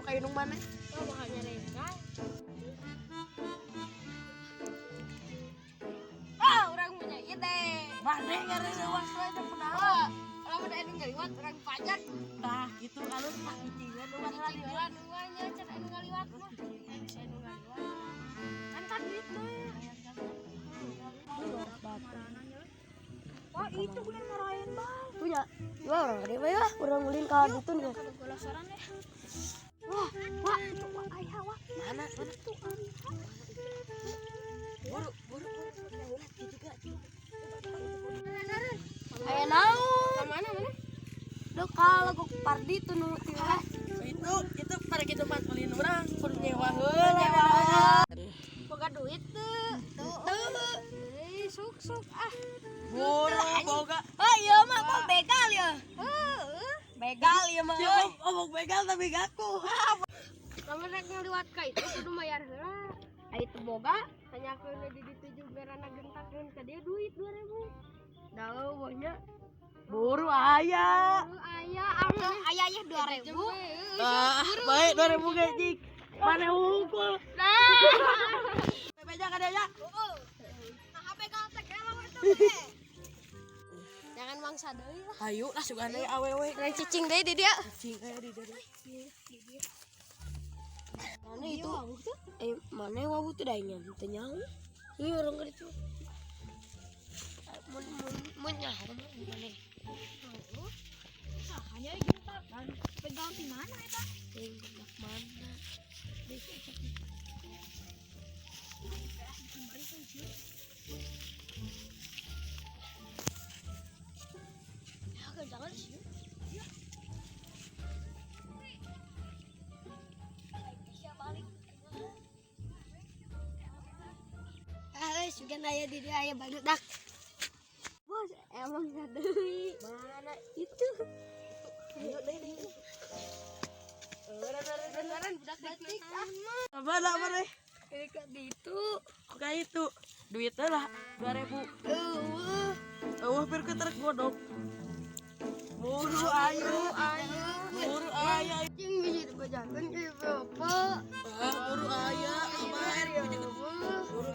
ka indung maneh. Oh, bakal nyarekan. Ah, urang punya ide. Maneh ngareuwas we teh kunaon? Oh, lamun anu ngaliwat urang pajak. Tah, kitu alus tah cicilan uang lah di dieu. Cicilan uangnya can anu ngaliwat mah. Bisa anu ngaliwat. Kan kan duitna. Wah, itu gue marahin bang. Punya. Wah, orang gede bae lah, urang ulin ka ditu nih. Golosoran deh. Wah, wah, itu wah aya wah. Mana? Mana tuh? Buru, buru, buru. Aya naon? Mana mana? Duh kalau gua pardi tuh nu teu. Itu pada kita tempat ulin urang kudu nyewa heula. Boga duit tuh. Tuh. Eh, sok-sok ah. Buru boga. Oh iya mah kok begal ya. Heeh. Begal ya mah. Ya omong begal tapi gaku. Lamun rek ngaliwat ka itu kudu mayar heula. Ai teu boga, tanyakeun di ditu juga rana gentakeun ka dia duit 2000. Dah banyak. Buru aya. Buru aya anu Aya ya 2000. Ah, baik 2000 ge jik. Maneh hungkul. Nah. Bebeja ka dia. Nah, begal teh gelo eta teh. Jangan mangsa deui lah. Hayu lah sugan deui awewe. Urang cicing deui di dia. Cicing aya di dieu. Mana itu? Eh, mana wawu tuh dah nya teu nyaho. Ini orang ke ditu. Mun mun mun nyaho mana? Hanya gentak. Begal di mana eta? Eh, mana? Ya, kan jangan sih. Ah, sudah aya di dia aya barudak. Bos, emang deui. Mana itu? Ayo deh deh. Beneran budak leutik ah. Apa lah apa deh? Ini ka ditu. Kayak itu duitnya lah 2000. Eueuh. Eueuh pir ke truk godok. Buru ayo, Ayo. buru aya, Cing bisa dibajakeun ke bapak. ah, buru aya, apa air punya buru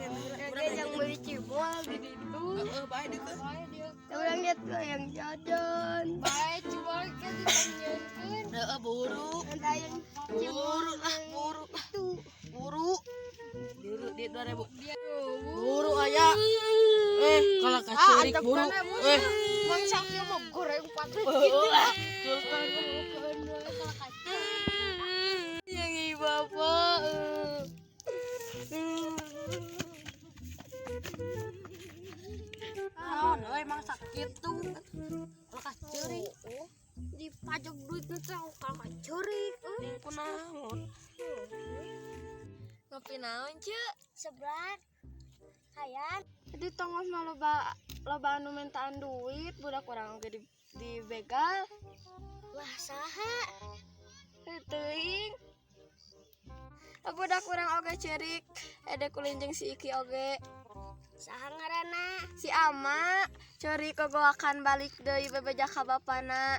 Ada yang beli cimol di ditu. Heeh, bae deukeut. Bae dia. Urang lihat tuh yang jajan. Bae cimol ke ditanyakeun. Heeh, buru. Ada yang Buru lah, buru. itu. Buru. Buru di 2000. Buru aya. Eh, kalau kacerik buru. Eh, Mangsa kieu mah goreng patut. lah. Sultan. Yang ibu bapak. Naon euy emang sakit tuh. Kalau kacerik. Dipajak duit teh kalau kaceurik. Kunaon? Ngopi naon, Ceu? Seberat. Hayan. Jadi tongos mah loba loba anu mintaan duit, budak urang oge di begal. Wah, saha? Teuing. Budak urang oge ceurik, ede kulinjeng si Iki oge. Saha ngaranna? Si Ama ceurik kogoakan balik deui bebeja ka bapana.